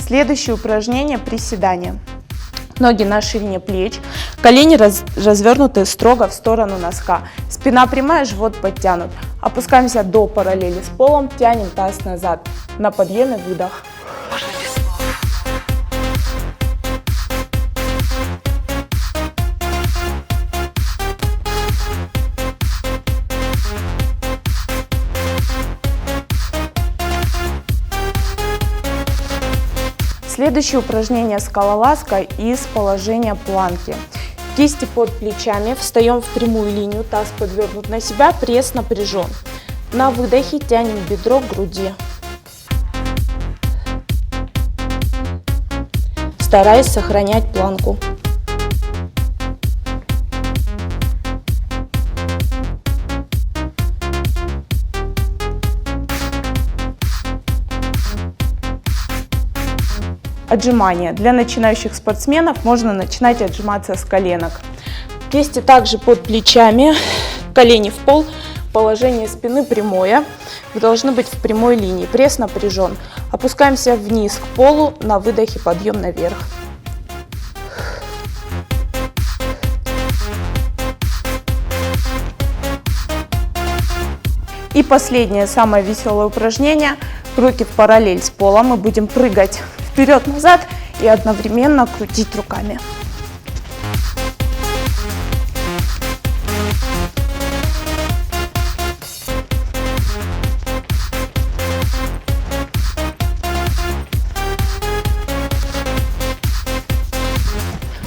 Speaker 14: Следующее упражнение – приседание. Ноги на ширине плеч, колени развернуты строго в сторону носка. Спина прямая, живот подтянут. Опускаемся до параллели с полом, тянем таз назад. На подъеме выдох. Следующее упражнение – скалолазка из положения планки. Кисти под плечами, встаем в прямую линию, таз подвернут на себя, пресс напряжен. На выдохе тянем бедро к груди. Стараясь сохранять планку. Отжимания. Для начинающих спортсменов можно начинать отжиматься с коленок. Кисти также под плечами, колени в пол, положение спины прямое. Вы должны быть в прямой линии, пресс напряжен. Опускаемся вниз к полу, на выдохе подъем наверх. И последнее, самое веселое упражнение. Руки в параллель с полом. Мы будем прыгать вперед-назад и одновременно крутить руками.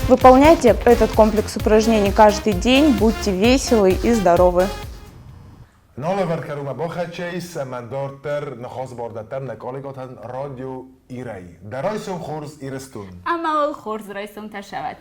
Speaker 14: Выполняйте этот комплекс упражнений каждый день, будьте веселы и здоровы.
Speaker 1: Нӕ лӕвӕрд кӕронмӕ бахӕццӕ ис ӕмӕ дарддӕр ныхас бар дӕттӕм нӕ коллегӕтӕн радио Ирӕй. Дӕ райсом хорз, Ирыстон!
Speaker 2: Ӕмӕ уыл хорз райсомтӕ сӕвӕд!